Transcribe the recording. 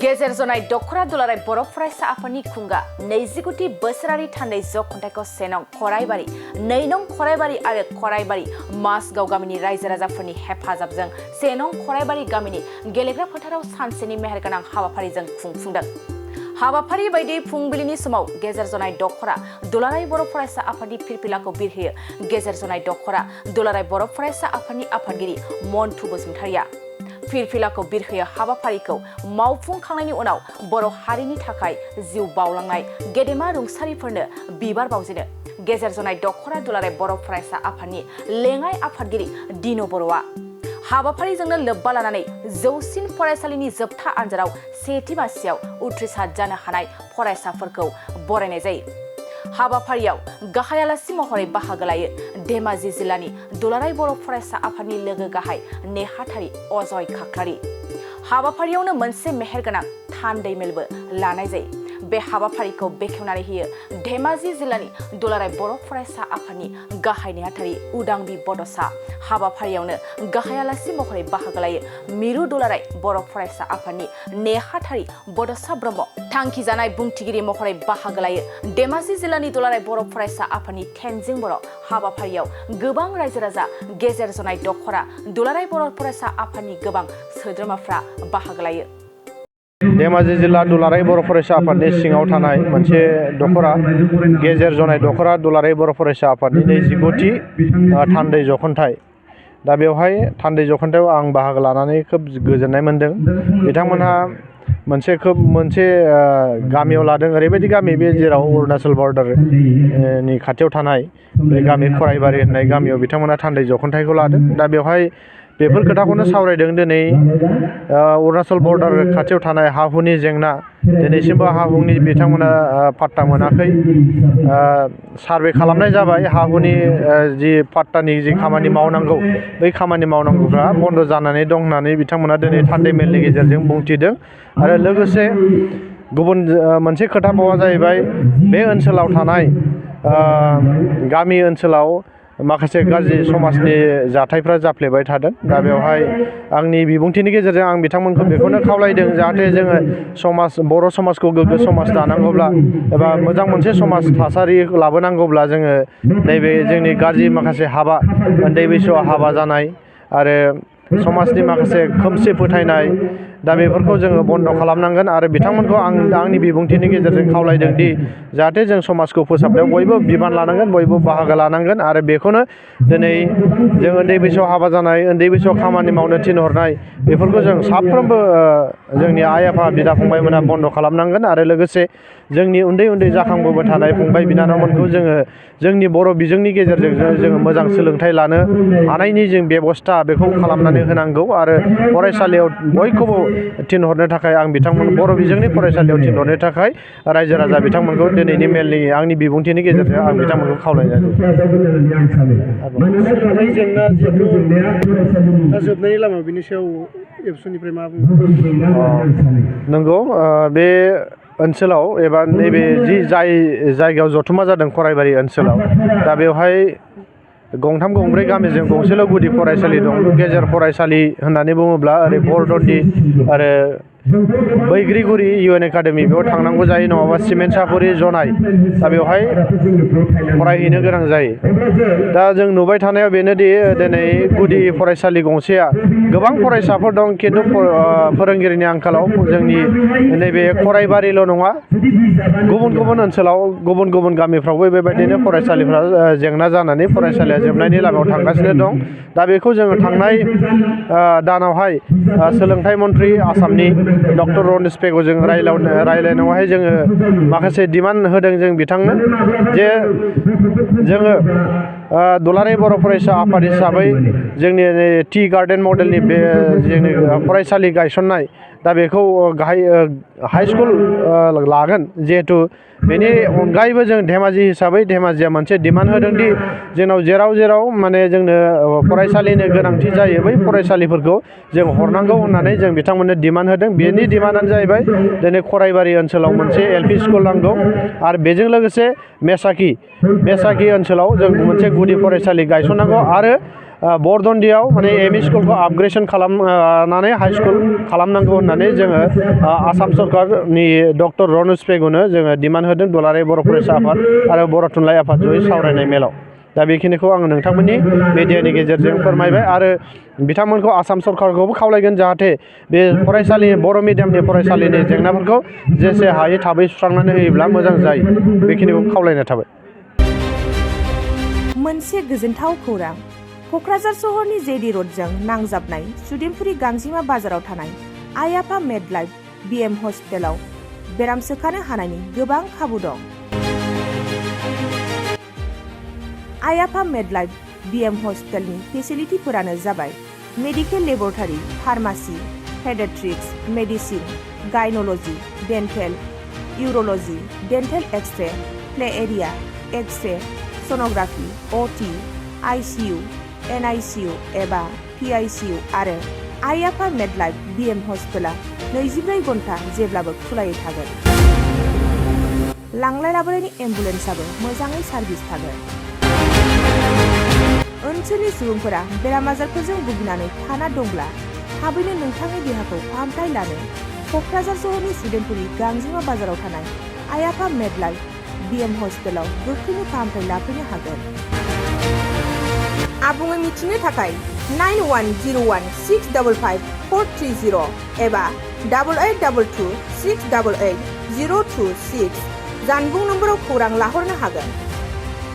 गेजेर जनाय दखरा दुलाराय बर' फरायसा आफादनि खुंगा 29 बोसोरारि थान्दै जखन्थाइखौ सेनं खराइबारि नैनं खराइबारि आरो खराइबारि मासगाव गामिनि रायजो राजाफोरनि हेफाजाबजों सेनं खराइबारि गामिनि गेलेग्रा फोथाराव सानसेनि मेहेरगोनां हाबाफारिजों खुंफुंदों। हाबाफारि बायदियै फुंबिलिनि समाव गेजेर जनाय दखरा दुलाराय बर' फरायसा आफादनि फिरफिलाखौ बिरहोयो गेजेर जनाय दखरा दुलाराय बर' फरायसा आफादनि आफादगिरि मन्टु बसुमतारिया। फिरफिलाखौ बिरहोयो हाबाफारिखौ मावफुंखांनायनि उनाव बर' हारिनि थाखाय जिउ बावलांनाय गेदेमा रुंसारिफोरनो बिबार बावजेनो गेजेर जनाय दखरा दुलाराय बर' फरायसा आफादनि लेङाइ आफादगिरि दिनु बर'आ। हाबाफारिजोंनो लोब्बा लानानै जौसिन फरायसालिनि जोबथा आनजादाव सेथि मासियाव उथ्रिसार जानो हानाय फरायसाफोरखौ बरायनाय जायो। हाबाफारियाव गाहाय आलासि महरै बाहागो लायो धेमाजि जिल्लानि दुलाराय बर' फरायसा आफादनि लोगो गाहाय नेहाथारि अजय खाख्लारि। हाबाफारियावनो मोनसे मेहेरगोनां थान्दै मेलबो लानाय जायो। बे हाबाफारिखौ बेखेवनानै होयो धेमाजि जिल्लानि दुलाराय बर' फरायसा आफादनि गाहाय नेहाथारि उदांबि बड'सा। हाबाफारियावनो गाहाय आलासि महरै बाहागो लायो मिरु दुलाराय बर' फरायसा आफादनि नेहाथारि बड'सा ब्रह्म। थांखि जानाय बुंथिगिरि महरै बाहागो लायो धेमाजि जिल्लानि दुलाराय बर' फरायसा आफादनि थेनजिं बर'। हाबाफारियाव गोबां रायजो राजा गेजेर जनाय दखरा दुलाराय बर' फरायसा आफादनि गोबां सोद्रोमाफ्रा बाहागो लायो। धेमाजि जिल्ला दुलाराय बर' फरायसा आफादनि सिङाव थानाय मोनसे दखरा गेजेर जनाय दखरा दुलाराय बर' फरायसा आफादनि 29थि थान्दै जखन्थाइ। दा बेवहाय थान्दै जखन्थायाव आं बाहागो लानानै खोब गोजोननाय मोन्दों। बिथांमोनहा मोनसे गामियाव लादों, ओरैबायदि गामि बे जेराव अरुणाचल बर्डार नि खाथियाव थानाय बे गामि खराइबारि होननाय गामियाव बिथांमोना थान्दै जखन्थाइखौ लादों। दा बेवहाय बेफोर खोथाखौनो सावरायदों दिनै अरुणाचल बर्डार खाथियाव थानाय हा हुनि जेंना, दिनैसिमबो हा हुनि बिथांमोना पाट्टा मोनाखै। सार्भे खालामनाय जाबाय, हा हुनि जि पाट्टानि जि खामानि मावनांगौ बै खामानि मावनांगौफ्रा बन्द' जानानै दं होननानै बिथांमोना दिनै थान्दै मेलनि गेजेरजों बुंथिदों। आरो लोगोसे गुबुन मोनसे खोथाबावा जाहैबाय बे ओनसोलाव थानाय गामि ओनसोलाव माखासे गाज्रि समाजनि जाथायफ्रा जाफ्लेबाय थादों। दा बेवहाय आंनि बिबुंथिनि गेजेरजों आं बिथांमोनखौ बेखौनो खावलायदों, जाहाथे जोङो बर' समाजखौ गोग्गो समाज दानांगौब्ला एबा मोजां मोनसे समाज थासारि लाबोनांगौब्ला जोङो नैबे जोंनि गाज्रि माखासे हाबा, उन्दै बैसोआव हाबा जानाय आरो समाजनि माखासे खोमसि फोथायनाय, दा बेफोरखौ जोङो बन्द' खालामनांगोन। आरो बिथांमोनखौ आंनि बिबुंथिनि गेजेरजों खावलायदों दि जाहाथे जों समाजखौ फोसाबनायाव बयबो बिबान लानांगोन, बयबो बाहागो लानांगोन। आरो बेखौनो दिनै जों उन्दै बैसोआव हाबा जानाय, उन्दै बैसोआव खामानि मावनो थिनहरनाय, बेफोरखौ जों साफ्रोमबो जोंनि आइ आफा बिदा फंबायमोना बन्द' खालामनांगोन। आरो लोगोसे जोंनि उन्दै उन्दै जाखांबोबाय थानाय फंबाय बिनानावमोनखौ जोंनि बर' बिजोंनि गेजेरजों जोङो मोजां सोलोंथाइ लानो हानायनि जों बेबस्था बेखौ खालामनानै होनांगौ। आरो फरायसालियाव बयखौबो थिनहरनो थाखाय आं बर' बिजोंनि फरायसालियाव थिनहरनो थाखाय रायजो राजा बिथांमोनखौ दिनैनि मेलनि आंनि बिबुंथिनि गेजेरजों आं बिथांमोनखौ खावलायनाय जायो। जेंना जिहेथु जोबनायनि लामा, बिनि सायाव एबसुनिफ्राय मा बुङो? नंगौ, बे ओनसोलाव एबा नैबे जाय जायगायाव जथुमा जादों खराइबारि ओनसोलाव, दा बेवहाय गंथाम गंब्रै गामिजों गंसेल' गुदि फरायसालि दं। गेजेर फरायसालि होननानै बुङोब्ला ओरै बरदन्दि आरो बैग्रिगुरि UN एकाडेमि बेयाव थांनांगौ जायो, नङाबा सिमेन्ट सापरि जनाय, दा बेवहाय फरायहैनो गोनां जायो। दा जों नुबाय थानायाव बेनोदि दिनै गुदि फरायसालि गंसेया गोबां फरायसाफोर दं, खिन्थु फोरोंगिरिनि आंखालाव जोंनि नैबे खराइबारिल' नङा, गुबुन गुबुन ओनसोलाव गुबुन गुबुन गामिफ्रावबो बेबायदिनो फरायसालिफ्रा जेंना जानानै फरायसालिया जोबनायनि लामायाव थांगासिनो दं। दा बेखौ जोङो थांनाय दानावहाय सोलोंथाइ मन्थ्रि आसामनि डक्टर रनिस पेगुजों रायलायनायावहाय जोङो माखासे डिमान्ड होदों जों बिथांनो, जे जोङो दुलाराय बर' फरायसा आफाद हिसाबै जोंनि टि गार्डेन मडेलनि बे जोंनि फरायसालि गायसननाय, दा बेखौ हाइ स्कुल लागोन। जिहेथु बेनि अनगायैबो जों धेमाजि हिसाबै धेमाजिया मोनसे डिमान्ड होदों दि जोंनाव जेराव जेराव माने जोंनो फरायसालिनि गोनांथि जायो बै फरायसालिफोरखौ जों हरनांगौ होननानै जों बिथांमोननो डिमान्ड होदों। बेनि डिमान्डआनो जाहैबाय दिनै खराइबारि ओनसोलाव मोनसे LP स्कुल नांगौ, आरो बेजों लोगोसे मेसाखि ओनसोलाव जों मोनसे गुदि फरायसालि गायसननांगौ। आरो बरदन्दियाव माने एमइ स्कुलखौ आपग्रेडसन खालामनानै हाइ स्कुल खालामनांगौ होननानै जोङो आसाम सरकारनि डक्टर रनज पेगुनो जोङो डिमान्ड होदों दुलाराय बर' फरायसा आफाद आरो बर' थुनलाइ आफाद जयै सावरायनाय मेलाव। दा बेखिनिखौ आङो नोंथांमोननि मिडियानि गेजेरजों फोरमायबाय आरो बिथांमोनखौ आसाम सरकारखौबो खावलायगोन जाहाथे बे फरायसालि बर' मिडियामनि फरायसालिनि जेंनाफोरखौ जेसे हायो थाबै सुस्रांनानै होयोब्ला मोजां जायो बेखिनिखौ खावलायनाय थाबाय। मोनसे गोजोनथाव खौरां। क'क्राझार सहरनि जेडि रडजों नांजाबनाय सुदेमपुरि गांजिमा बाजाराव थानाय आइ आफा मेडलाइफ बिएम हस्पिटालाव बेराम सोखानो हानायनि गोबां खाबु दं। आइ आफा मेडलाइफ बिएम हस्पिटालनि फेसिलिटिफोरानो जाबाय medical laboratory, pharmacy, paediatrics, medicine, gynaecology, dental, urology, dental x ray, play area, x ray, sonography, OT, ICU, NICU एबा पिआइसिइउ आरो आइ आफा मेडलाइफ बिएम हस्पिटाला 24 घन्टा जेब्लाबो खुलायै थागोन। लांलाय लाबोलायनि एम्बुलेन्सआबो मोजाङै सार्भिस थागोन। ओनसोलनि सुबुंफोरा बेराम आजारफोरजों भुगिनानै थाना दंब्ला थाबैनो नोंथांनि देहाखौ फाहामथाय लानो क'क्राझार सहरनि सुदेमपुरि गांजिमा बाजाराव थानाय आइ आफा मेडलाइफ बिएम हस्पिटालाव गोख्रैनो फाहामथाय लाफैनो हागोन। आबुङै मिथिनो थाखाय 9101655430 एबा 8822688026 जानबुं नम्बराव खौरां लाहरनो हागोन।